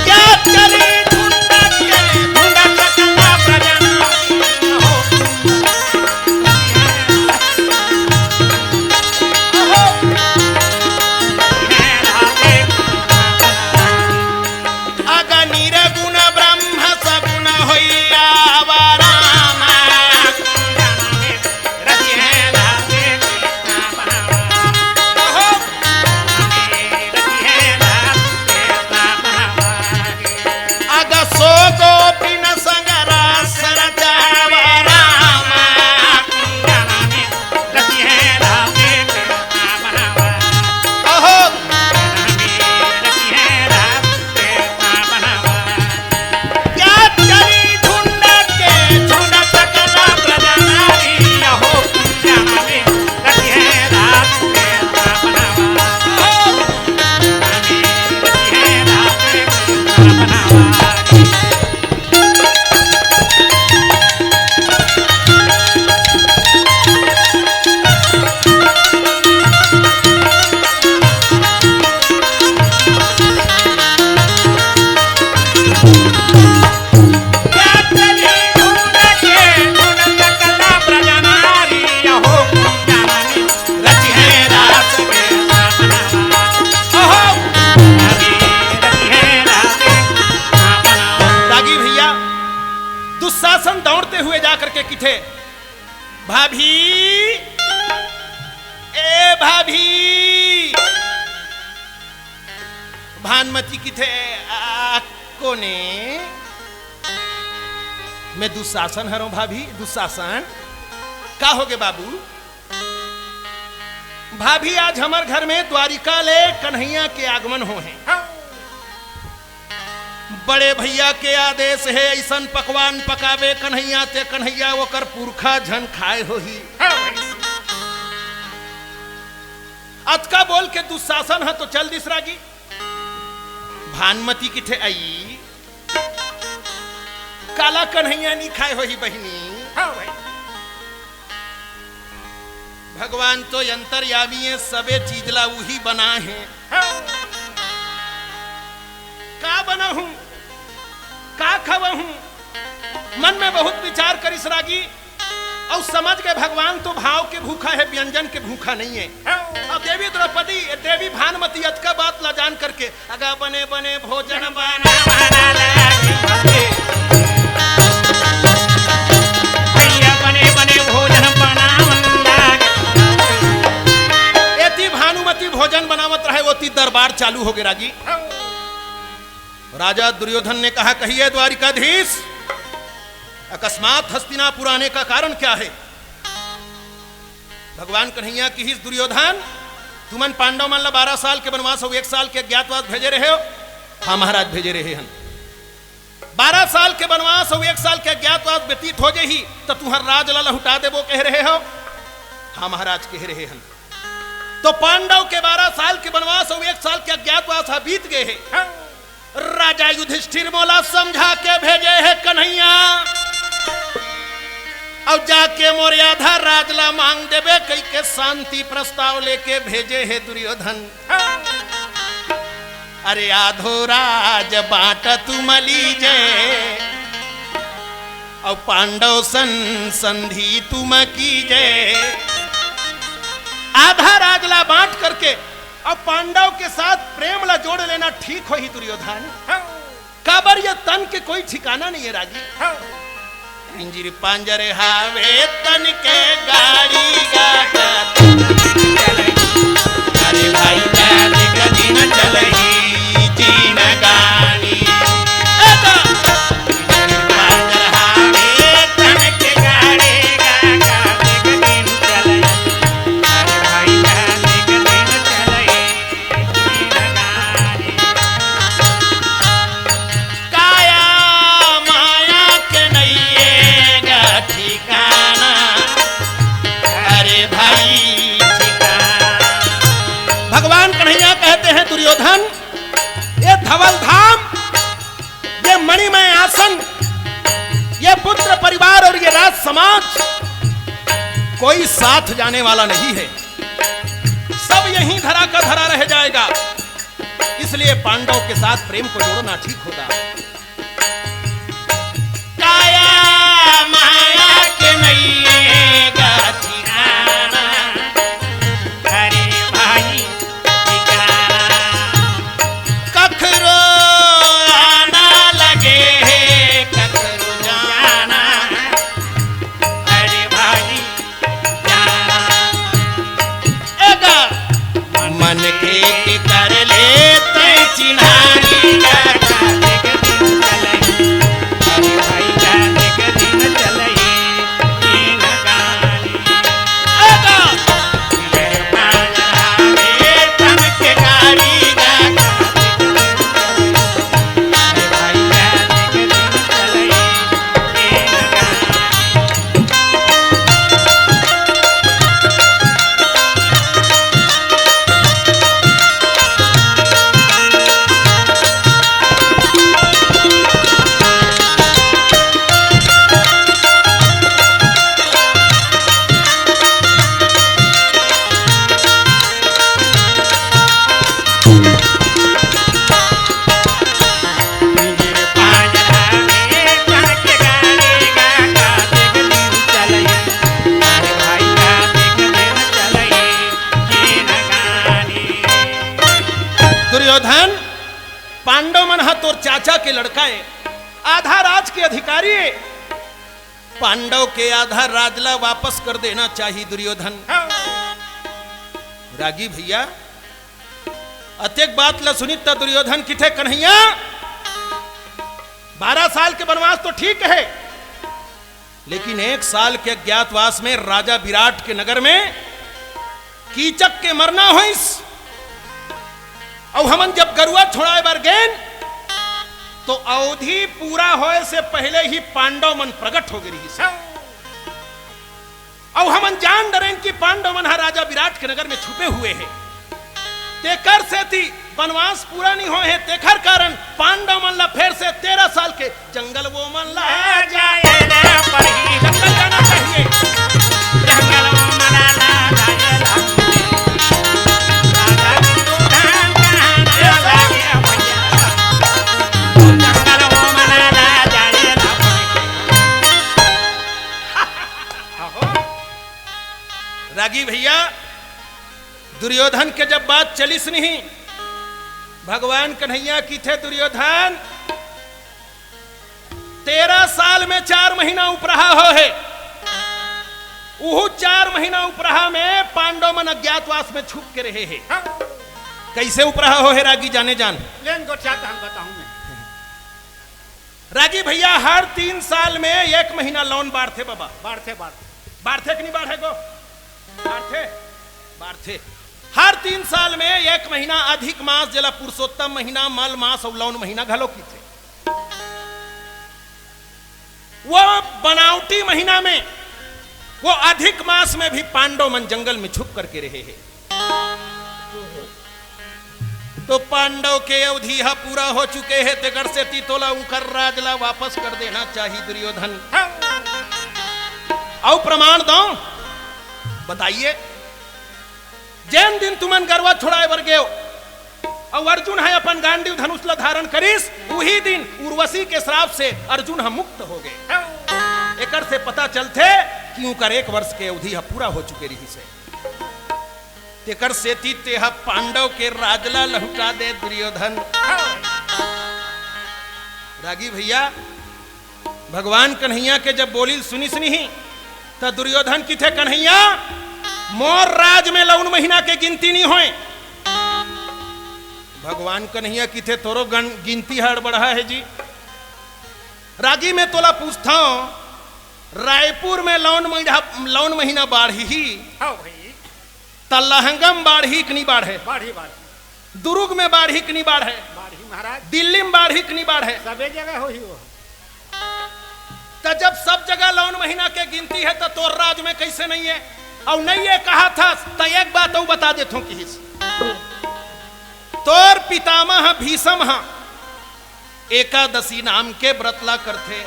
क्या चली झुंड के झुंड सकल ब्रज नारी, अहो कुंजन में रति है रास के तापनवा। अग निर्गुण ब्रह्म सगुण होइया वा राम। अग सो गोपिन संग रास रचावा राम। अहो। क्या चली झुंड के झुंड सकल ब्रज नारी, अहो कुंजन में रति है रास के तापनवा। रागी भैया, दुशासन दौड़ते हुए जा करके किथे, भाभी, ए भाभी, भानुमती किथे, आ, कोने? मैं दुशासन हरंव भाभी, दुशासन। का होगे बाबू? भाभी, आज हमर घर में द्वारिका ले कन्हैया के आगमन होहे। बड़े भैया के आदेश हे, अइसन पकवान पकाबे कन्हैया ते कन्हैया ओकर पुरखा झन खाए होही। अतका बोल के दुशासन ह तो चल दिस रागी। भानुमती किथे, अई, काला कन्हैया नी खाए होही बहिनी? हाँ भाई। भगवान तो अंतर्यामी हे, सबे चीज ला उही बनाए हे। हाँ। का बनाहूं, का खवाहूं? मन में बहुत विचार करिस रागी, अउ समझ गे भगवान तो भाव के भूखा हे, व्यंजन के भूखा नहीं हे। हाँ। अउ देवी द्रौपदी, देवी भानुमती अतका बात ला जान करके अगा बने बने भोजन बनावना लागे। भैया बने बने भोजन बनावना लागे। एती भानुमती भोजन बनावत रहे, ओती दरबार चालू होगे रागी। राजा दुर्योधन ने कहा, कहिए द्वारिकाधीश, अकस्मात हस्तिनापुर आने का कारण क्या है? भगवान कन्हैया किहिस, दुर्योधन, तुमन पांडव मन ला बारह साल के बनवास अउ एक साल के अज्ञातवास भेजे रहे हो? हाँ महाराज, भेजे रहे हन। बारह साल के बनवास अउ एक साल के अज्ञातवास व्यतीत हो जही, त तुंहर राज ला लहुटा देबो कहे रहे हो? हाँ महाराज, कहे रहे हन। तो पांडव के बारह साल के बनवास अउ एक साल के अज्ञातवास ह बीत गे हे। राजा युधिष्ठिर मोला समझा के भेजे हे कन्हैया, अउ जाके मोर आधा राज ला मांग देबे कहिके शांति प्रस्ताव लेके भेजे हे दुर्योधन। अरे आधो राज बांट तुम लीजे, अउ पांडव सन संधि तुम कीजे। आधा राज ला बांट करके अब पांडव के साथ प्रेम ला जोड़ लेना ठीक होही दुर्योधन। हाँ। काबर ये तन के कोई ठिकाना नहीं है रागी। हाँ। पिंजर पांजर हावे तन के गाड़ी गाड़ी। अरे भाई जाने का दिन चलही जीन गाड़ी। ए तो काया माया के नइये गा ठिकाना। अरे भाई ठिकाना। भगवान कन्हैया कहते हैं दुर्योधन, ये धवल धाम, ये मणिमय आसन, ये पुत्र परिवार और ये राज समाज कोई साथ जाने वाला नहीं है। सब यहीं धरा का धरा रह जाएगा। इसलिए पांडव के साथ प्रेम को जोड़ना ठीक होगा। काया माया के नइये गा ठिकाना। अरे भाई ठिकाना। कखरो आना लगे, कखरो जाना। अरे भाई जाना। एगा मन के कर ले तै चिन्हारी। दुर्योधन, पांडव मन ह तोर चाचा के लड़का ए, आधा राज के अधिकारी ए। पांडव के आधा राज ला वापस कर देना चाही दुर्योधन। रागी भैया, अतेक बात ला सुनित त दुर्योधन किथे, कन्हैया, बारह साल के वनवास तो ठीक है, लेकिन एक साल के अज्ञातवास में राजा विराट के नगर में कीचक के मरना होइस, अउ हमन जब गरुआ छोड़ाए बर गेन, तो अवधि पूरा होए से पहले ही पांडव मन प्रगट हो गे रिहिस। अउ हमन जान डरेन कि पांडव मन ह राजा विराट के नगर में छुपे हुए हे। तेकर सेती वनवास पूरा नहीं होए हे, तेखर कारण पांडव मन ला फेर से तेरह साल के जंगल वो मन ला जाए ला पड़ही। जंगल जाना चाहिए। जंगल वो मन ला जाए ला। राजा दुर्योधन कहाँ ना लागे भैया। जंगल वो मन ला जाए ला पड़ही। रागी भैया, दुर्योधन के जब बात चलिस नहीं, भगवान कन्हैया किथे, दुर्योधन, तेरह साल में चार महीना उपराहा हो हे, उहू चार महीना उपराहा में पांडव मन अज्ञातवास में छुप के रहे हे। हाँ। कैसे उपराहा हो हे रागी जाने जान। लेन गोठिया तहन बताहूं मैं। रागी भैया, हर तीन साल में एक महीना लौन बाढ़थे बाबा। बाढ़थे, बाढ़थे। बाढ़थे कि नहीं बाढ़े गो? बाढ़थे, बाढ़थे। हर तीन साल में एक महीना अधिक मास, जेला पुरुषोत्तम महीना, मल मास अउ लौन महीना घलो किथे। वो बनावटी महीना में, वो अधिक मास में भी पांडव मन जंगल में छुप करके रहे हे। तो पांडव के अवधि ह पूरा हो चुके हे, तेकर सेती तोला उंकर राज ला वापस कर देना चाही दुर्योधन। हाँ। अउ प्रमाण दो, बताइए, जेन दिन तुमन गरवा छोड़ाए बर गेव, अउ अर्जुन ह अपन गांडीव धनुष ला धारण करिस, उही दिन उर्वशी के श्राप से अर्जुन ह मुक्त हो गे। हाँ। से पता चलथे कि उनकर एक वर्ष के अवधि ह पूरा हो चुके रहिस हे। तेकर सेती तेहा पांडव के राज ला लहुटा दे दुर्योधन। रागी भैया, भगवान कन्हैया के जब बोली सुनिस नहीं, त दुर्योधन किथे, "कन्हैया, मोर राज में लौन महीना के गिनती नहीं होय।" भगवान कन्हैया किथे, "तोरो गण-, गिनती ह अड़बड़हा हे जी। रागी, मैं तोला पूछथंव, रायपुर में लौन महीना, लौन महीना बाढ़ही, हव भाई। त लहंगा में बाढ़ही कि नहीं बाढ़े? बाढ़ही, बाढ़ही। दुरुग में बाढ़ही कि नहीं बाढ़े? बाढ़ही महाराज। दिल्ली में बाढ़ही कि नहीं बाढ़े?" सबे जगह होही वो। त जब सब जगह लौन महीना के गिनती हे, त तोर राज में कैसे नहीं हे? अउ नहीं हे कहा था, त एक बात अउ बता देथों किहिस। तोर पितामह भीषम ह एकादशी नाम के व्रत ला करथे।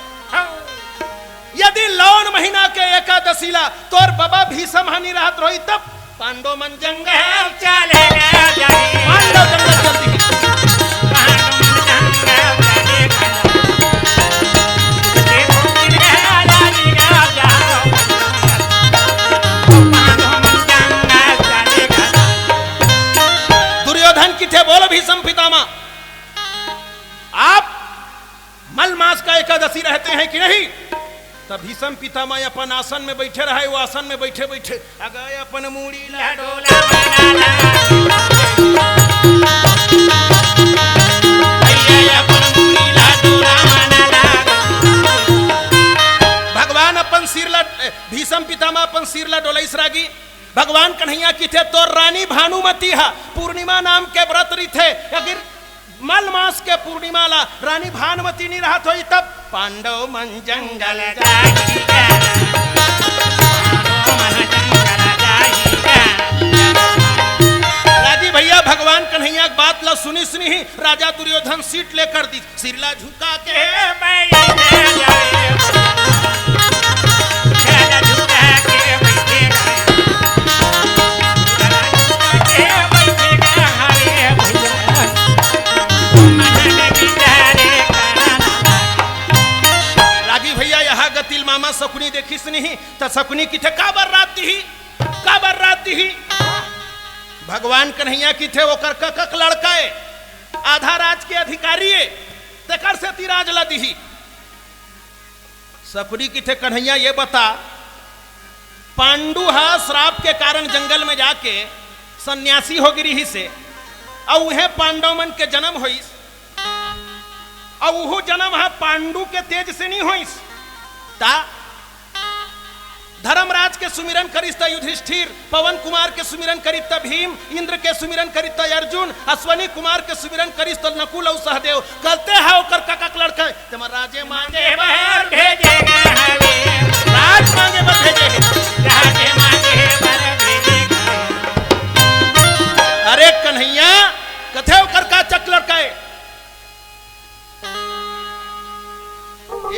यदि लौन महीना के एकादशी ला तोर बबा भीषम ह नहीं रहत रही, तब पांडव मन जंगल चले गए जाई। पांडव जंगल चल दिही। पांडव मन जंगल चले गए। दुर्योधन किथे, बोलो भीषम पितामह, आप मल मास का एकादशी रहते हैं कि नहीं? तब भीषम पितामह अपन आसन में बैठे रहे, वो आसन में बैठे बैठे अगर अपन मूड़ी ला डोला मना ला। भैया अपन मूड़ी ला डोला मना ला। भगवान अपन सिर ला, भीषम पितामह अपन सिर ला डोलइस रागी। भगवान कन्हैया किथे, तोर रानी भानुमती हा पूर्णिमा नाम के व्रत रिथे, अगर मल मास के पूर्णिमा ला रानी भानुमती नहीं रहत होई, तब पांडव मन जंगल जाई। रागी भैया, भगवान कन्हैया के बात ला सुनिस नहीं, राजा दुर्योधन सीट लेकर दी, सिर ला झुका के बैठे जाए। सिर ला झुका के बैठे जाए। सिर ला झुका के बैठे जाए। हरे भैया। रागी भैया, यहाँ गतिल मामा सकुनी देखिस नहीं, त सकुनी किथे, काबर रात दिही, काबर रात दिही। भगवान कन्हैया किथे, ओकर ककक लड़का ए, आधा राज के अधिकारी ए, तेकर सेती राज ला दिही। सकुनी किथे, कन्हैया, ये बता, पांडु हा श्राप के कारण जंगल में जाके सन्यासी हो गिरी ही से, अउ उहे पांडव मन के जन्म होइस, अउ उहू जन्म हा पांडु के तेज से नहीं होइस। ता धर्मराज के सुमिरन करिस त युधिष्ठिर, पवन कुमार के सुमिरन करिस त भीम, इंद्र के सुमिरन करिस त अर्जुन, अश्वनी कुमार के सुमिरन करिस त नकुल अउ सहदेव। कलते हा ओकर ककक लड़का, तेमा राजे मांगे बर भेजे गे हवे। राज मांगे बर भेजे हे। राजे मांगे बर भेजे गे। अरे कन्हैया, कथे ओकर का चक लड़का ए?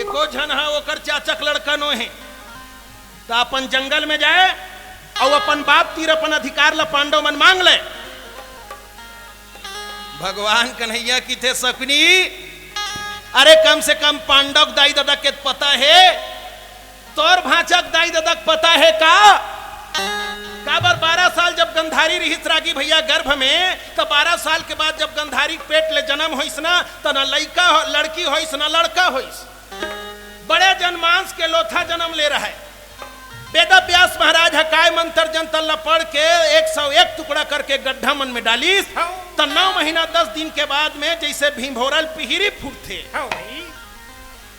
एको झन हा ओकर चाचक लड़का नो हे, त अपन जंगल में जाए अउ अपन बाप तीर अपन अधिकार ला पांडव मन मांग ले। भगवान कन्हैया किथे, सकुनी, अरे कम से कम पांडव दाई ददा के पता हे, तोर भांचक दाई ददा के पता हे का? काबर बारह साल जब गंधारी रिहिस रागी भैया गर्भ में, त बारह साल के बाद जब गंधारी के पेट ले जन्म होइस ना, त ना लइका हो, लड़की होइस, ना लड़का होइस। बड़े जनमांस के लोथा जन्म ले रहय। वेद व्यास महाराज ह काय मंत्र जंत्र ल पढ़ के एक सौ एक टुकड़ा करके गड्ढा मन में डालिस, त नौ महीना दस दिन के बाद में जइसे भींभोरा ल पिहिरी फूटथे, हाँ भाई।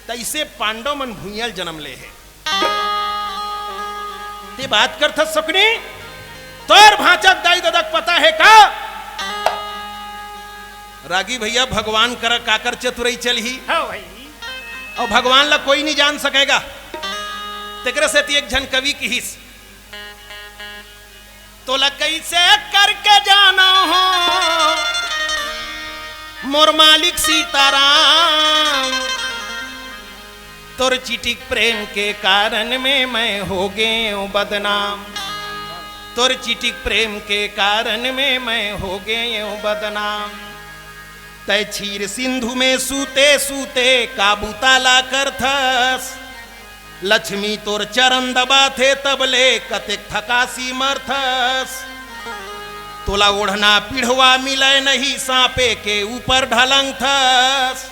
तइसे पांडव मन भुइयां ल जन्म ले हे। ते बात करथस सकुनी, तोर भांचक दाई ददा के पता हे का? रागी भैया, भगवान करा काकर चतुरई चलही। हाँ भाई। अउ भगवान ला कोई नहीं जान सकेगा। तेकरे सेती एक झन कवि किहिस, तोला कइसे करके जाना हो मोर मालिक सीताराम, तोर चिटिक प्रेम के कारण में मैं हो गेंव बदनाम, तोर चिटिक प्रेम के कारण में मैं हो गेंव बदनाम। तै क्षीर सिंधु में सूते सूते का बुता ला करथस, लक्ष्मी तोर चरण दबाथे तब ले कतेक थकासी मरथस। तोला ओढ़ना पिढ़वा मिलय नहीं, सांपे के ऊपर ढलंगथस।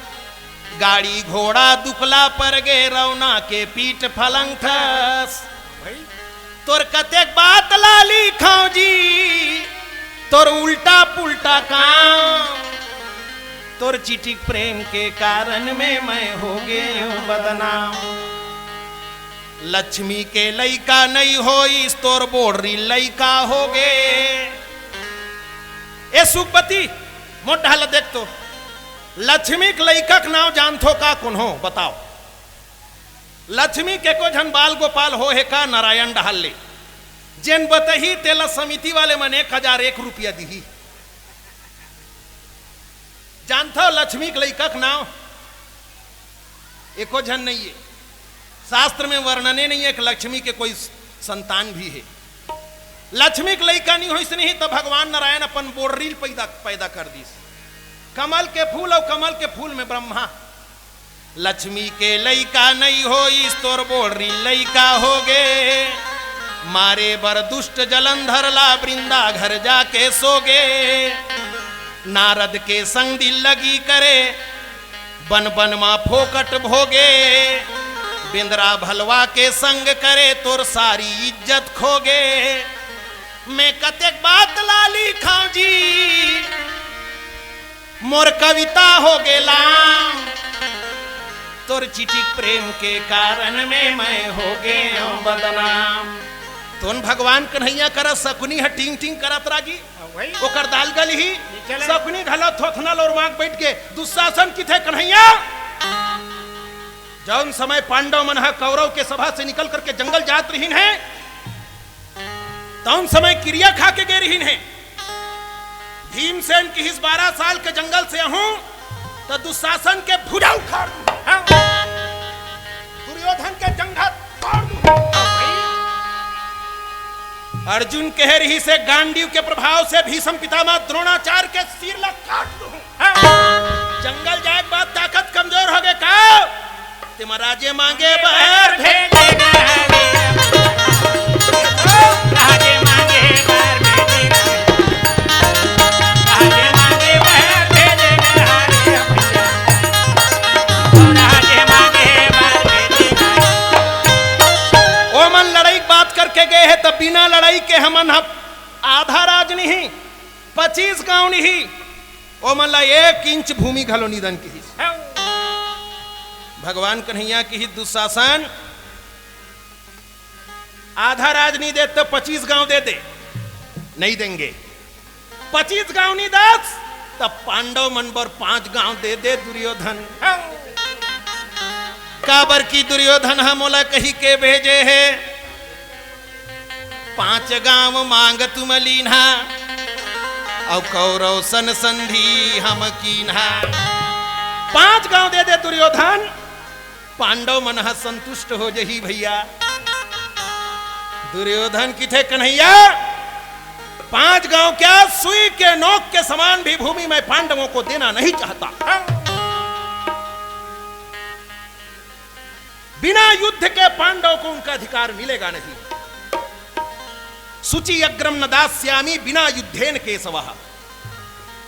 गाड़ी घोड़ा दुकला पर गे, रौना के पीठ फलंगथस। तोर कतेक बात ला लिखंव जी, तोर उल्टा पुल्टा काम। तोर चिटिक प्रेम के कारण में मैं हो गे हूँ बदनाम। लक्ष्मी के लइका नहीं होइस, तोर बोड़री लइका हो गे। ए सुखपति, मोर डहर देख तो, लक्ष्मी के लइका के नाव जानथो का कोनो? बताओ। लक्ष्मी के एको झन बाल गोपाल हो हे का नारायण डहर ले? जेन बतही तेला समिति वाले मन एक हजार एक रुपया दिही। जानथव लक्ष्मी के लइका के नाव? एको झन नइये। शास्त्र में वर्णने नइये कि लक्ष्मी के कोई संतान भी हे। लक्ष्मी के लइका नहीं होइस नहीं तो भगवान नारायण अपन बोड़री ल पैदा, पैदा कर दिस। कमल के फूल अउ कमल के फूल में ब्रह्मा। लक्ष्मी के लइका नहीं होइस, तोर बोड़री लइका हो गे। मारे बर दुष्ट जलंधर ला वृंदा घर जाके सो गे। नारद के संग दिल लगी करे, बन बन मा फोकट भोगे। बेंदरा भलवा के संग करे, तोर सारी इज्जत खो गे। मैं कतेक बात ला लिखंव जी, मोर कविता हो गे लाम। तोर चिटिक प्रेम के कारण में मैं हो गे हूँ बदनाम। तोन भगवान कन्हैया करा सकुनी ह टिंग टिंग करत रागी। हाँ, वही। ओकर दाल गल ही। चले। सकुनी घलो थोथना लोरमाक बैठ के दुशासन किथे कन्हैया। जौन समय पांडव मन ह कौरव के सभा से निकल करके जंगल जात रहिन हे, तौन समय किरिया खा के गे रहिन हे। भीमसेन किहिस बारह साल के जंगल से आहूं, त दुशासन के भुजा उखाड़ दूं। हाँ। दुर्योधन के जंघा तोड़ दूं। अर्जुन कहे रहिस हे गांडीव के प्रभाव से भीष्म पितामह द्रोणाचार्य के सिर ला काट दूं। हाँ। जंगल जाए के बाद ताकत कमजोर हो गे का? तेमा राजे मांगे बर भेजे। राजे मांगे बर भेजे। राजे मांगे बर भेजे। राजे मांगे बर भेजे। ओमन लड़ई के बात करके गे हे, त बिना लड़ई के हमन ह आधा राज नहीं, पच्चीस गांव नहीं, ओमन ला एक इंच भूमि घलो निदन किहिस। भगवान कन्हैया किहिस दुशासन, आधा राज नहीं दे तो पच्चीस गांव दे दे, नहीं देंगे। पच्चीस गांव नहीं दस, तब पांडव मन बर पांच गांव दे दे दुर्योधन। काबर की दुर्योधन ह मोला कही के भेजे हे, पांच गांव मांग तुम लीन्हा, अउ कौरव सन संधि हम कीन्हा। पांच गांव दे दे दुर्योधन, पांडव मन ह संतुष्ट हो जही भैया। दुर्योधन किथे कन्हैया, पांच गांव क्या, सुई के नोक के समान भी भूमि मैं पांडवों को देना नहीं चाहता। बिना युद्ध के पांडव को उनका अधिकार मिलेगा नहीं। शुचि अग्रम न दास्यामि बिना युद्धेन केशवः।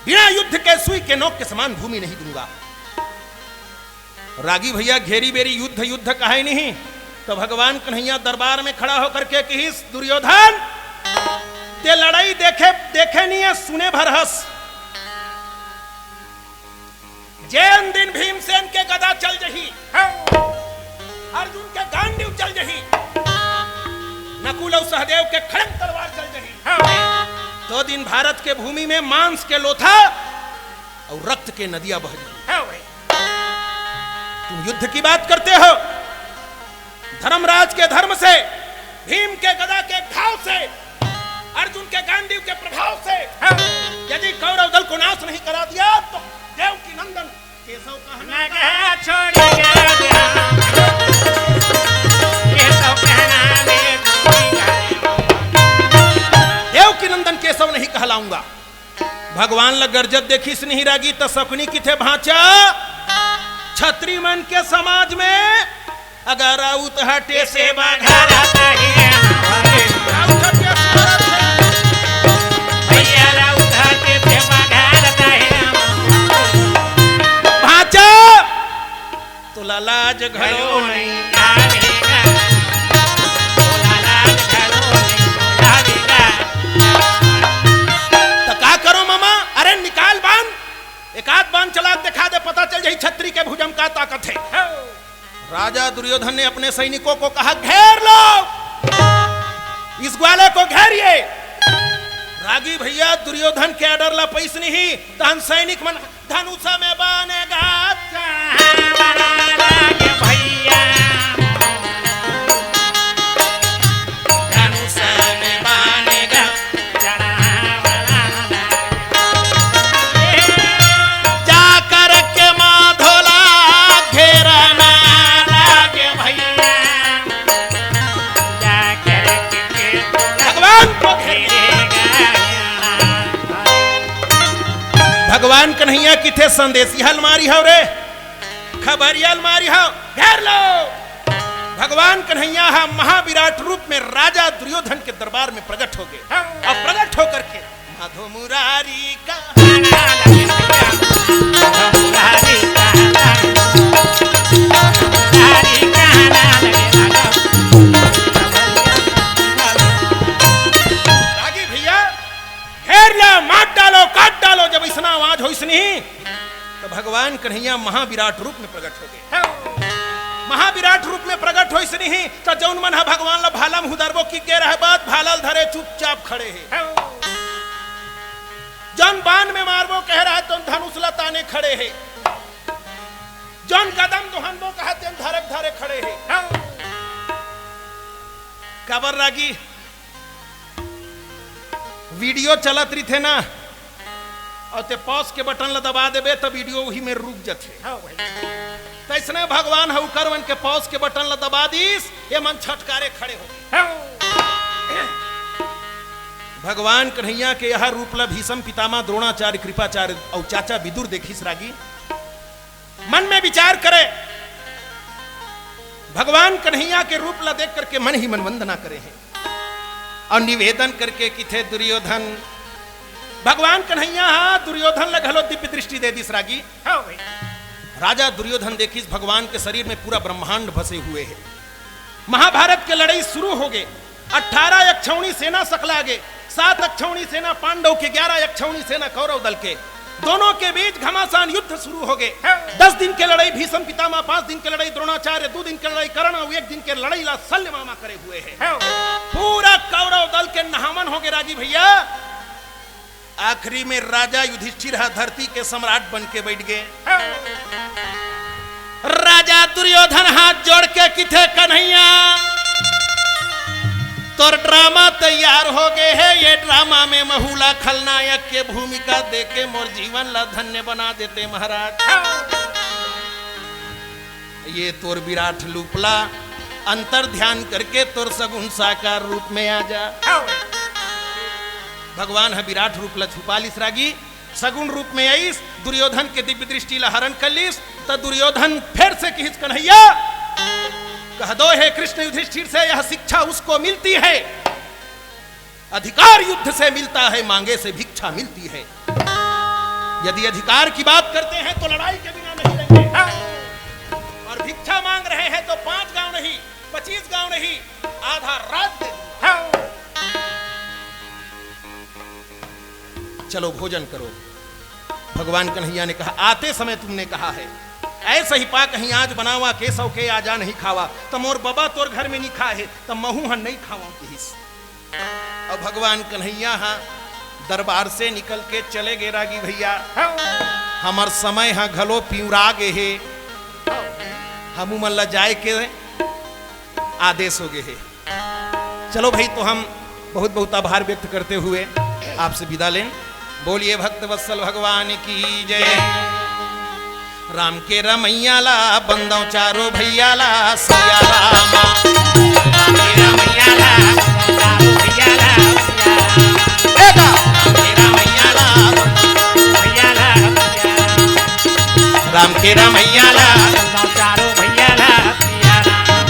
बिना युद्ध के सुई के नोक के समान भूमि नहीं दूंगा। रागी भैया घेरी बेरी युद्ध युद्ध कहे नहीं, तो भगवान कन्हैया दरबार में खड़ा होकर के किहिस, दुर्योधन, ते लड़ाई देखे, देखे नहीं है, सुने भर हस। जेन दिन भीमसेन के गदा चल जही, हाँ। अर्जुन के गांडीव चल जही, नकुल अउ सहदेव के खड़ग तलवार चल जही, हाँ। तो दिन भारत के भूमि में मांस के लोथा अउ रक्त के नदिया बह जही। हाँ भाई। तुम युद्ध की बात करते हो, धर्मराज के धर्म से, भीम के गदा के घाव से, अर्जुन के गांडीव के प्रभाव से, हाँ। यदि कौरव दल को नाश नहीं करा दिया तो देवकी नंदन केशव कहना। मैं कहा छोड़ के ध्यान, केशव कहना में दूंगी गाली। देवकी नंदन केशव नहीं कहलाऊंगा। भगवान ल गरजत देखिस नहीं रागी, त सकुनी किथे भांचा, छत्री मन के समाज में अगर राउत हटे से बघारत हे, राउत हटे से बघारत हे। भैया राउत हटे से बघारत हे। भांचा, तोला लाज घलो नहीं आवेगा। तोला लाज घलो नहीं आवेगा। त का करो मामा? अरे निकाल बाण, एक आध बाण चला के देखा दे, पता चल जाही छतरी के भुजा म का ताकत हे। राजा दुर्योधन ने अपने सैनिकों को कहा, "घेर लो, इस ग्वाले को घेरिए।" रागी भैया दुर्योधन के order ला पइस नहीं, तहन सैनिक मन धनुष में बानेगा, चढ़ावला लागे भैया। धनुष में बानेगा, चढ़ावला लागे। जा करके माधोला घेरना लागे भैया। जा करके भगवान को घेरेगा। भगवान कन्हैया किथे संदेशिया ल मारी हव रे, खबरिया ल मारी हव, घेर लो। भगवान कन्हैया हा महाविराट रूप में राजा दुर्योधन के दरबार में प्रकट हो गए। हाँ। और प्रकट होकर के माधो मुरारी का रागी भैया, घेर ला, मार डालो, काट डालो। जब इसना आवाज होइस नहीं, तो भगवान कन्हैया महाविराट रूप में प्रकट हो गए। महाविराट रूप में प्रकट होइस नहीं, तो जौन मन ह भगवान ला भाला म हुदरबो कि गे रहे बात, भाला ल धरे चुपचाप खड़े हे। जौन बाण में मारबो कहे रहे, तो धनुष ला ताने खड़े हे। जौन कदम दोहनबो कहे, तेन धरे धरे खड़े हे। काबर रागी? वीडियो चलत रहिथे ना, अउ ते पॉज के बटन ला दबा देबे, त वीडियो उही में रुक जथे। हाँ भाई। तइसने भगवान ह उकर मन के पॉज के बटन ला दबा दिस, ये मन छटकारे खड़े हो गे। हाँ। भगवान कन्हैया के यह रूप ला भीष्म पितामह, द्रोणाचार्य, कृपाचार्य अउ चाचा विदुर देखिस रागी। मन में विचार करे, भगवान कन्हैया के रूप ला देख करके मन ही मन वंदना करे हे अउ निवेदन करके किथे दुर्योधन, भगवान कन्हैया हा दुर्योधन ला घलो दिव्य दृष्टि दे दिस रागी। हाँ भाई। राजा दुर्योधन देखिस, भगवान के शरीर में पूरा ब्रह्मांड बसे हुए हे। महाभारत के लड़ई शुरू हो गे। अट्ठारह अक्षौणी सेना सकला गे, सात अक्षौणी सेना पांडव के, ग्यारह अक्षौणी सेना कौरव दल के, दोनों के बीच घमासान युद्ध शुरू हो गे। हाँ। दस दिन के लड़ई भीष्म पितामह, पांच दिन के लड़ई द्रोणाचार्य, दू दिन के लड़ई कर्ण अउ एक दिन के लड़ई ला शल्य मामा करे हुए हे। हाँ। पूरा कौरव दल के नहावन हो गे रागी भैया। आखिरी में राजा युधिष्ठिर ह धरती के सम्राट बन के बैठ गे। राजा दुर्योधन हाथ जोड़ के किथे, "कन्हैया, तोर ड्रामा तैयार हो गे हे। ये ड्रामा में महू ला खलनायक के भूमिका देके मोर जीवन ला धन्य बना देते महाराज।" ये तोर विराट रूप ला अंतर ध्यान करके तोर सगुण साकार रूप में आ जा। भगवान ह विराट रूप ला छुपा लिस रागी, सगुण रूप में आइस, दुर्योधन के दिव्य दृष्टि ला हरण कर लिस, त दुर्योधन फिर से किहिस, "कन्हैया, कह दो हे कृष्ण युधिष्ठिर से, यह शिक्षा उसको मिलती है।" अधिकार युद्ध से मिलता है, मांगे से भिक्षा मिलती है। यदि अधिकार की बात करते हैं तो लड़ाई के बिना नहीं रहेंगे। हाँ। और भिक्षा मांग रहे हैं तो पांच गांव नहीं, पच्चीस गांव नहीं, आधा राज्य। हाँ। चलो भोजन करो। भगवान कन्हैया ने कहा, आते समय तुमने कहा है, ऐसा ही पा कहीं आज बनावा, केसव के आजा नहीं खावा, त मोर बबा तोर घर में नहीं खाए है, त महू हन नहीं खावा किहिस। अब भगवान कन्हैया हा दरबार से निकल के चले गे रागी भैया। हाँ। हमर समय हा घलो पिउरा गे हे। हमू मन ला जाए के आदेश हो गे हे। चलो भाई, तो हम बहुत बहुत आभार व्यक्त करते हुए आपसे विदा लें। बोलिए भक्त वत्सल भगवान की जय। राम के रमैया ला बंदव चारो भैया ला सिया रामा। राम के रमैया ला बंदव चारो भैया ला सिया राम। बेटा। राम के रमैया ला बंदव भैया ला सिया राम। राम के रमैया ला बंदव चारो भैया ला सिया राम।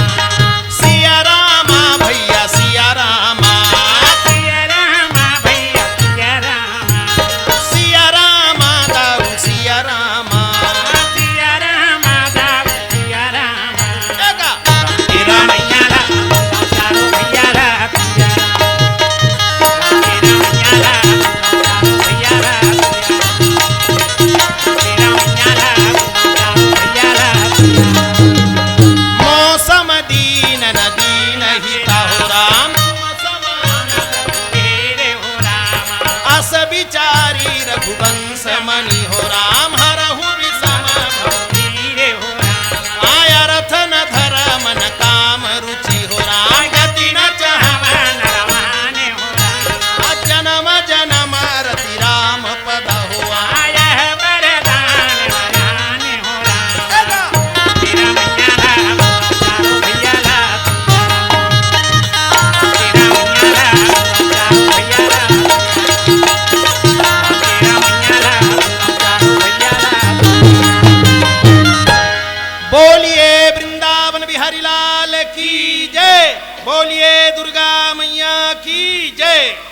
दीन हित हो राम। अस बिचारी रघुवंश मनि हो राम, हरहु विषम भव। आय अरथ न धरम न काम रुचि हो राम, गति न चाहव नर मान्य हो राम। जन्म जन्म रति राम पद हो। आय वरदान वरान हो राम। तेरा मैया ला, चारों भैया ला। तेरा मैया ला, चारों भैया ला। तेरा मैया ला, चारों भैया ला। बोलिए वृंदावन बिहारी लाल की जय। बोलिए दुर्गा मैया की जय।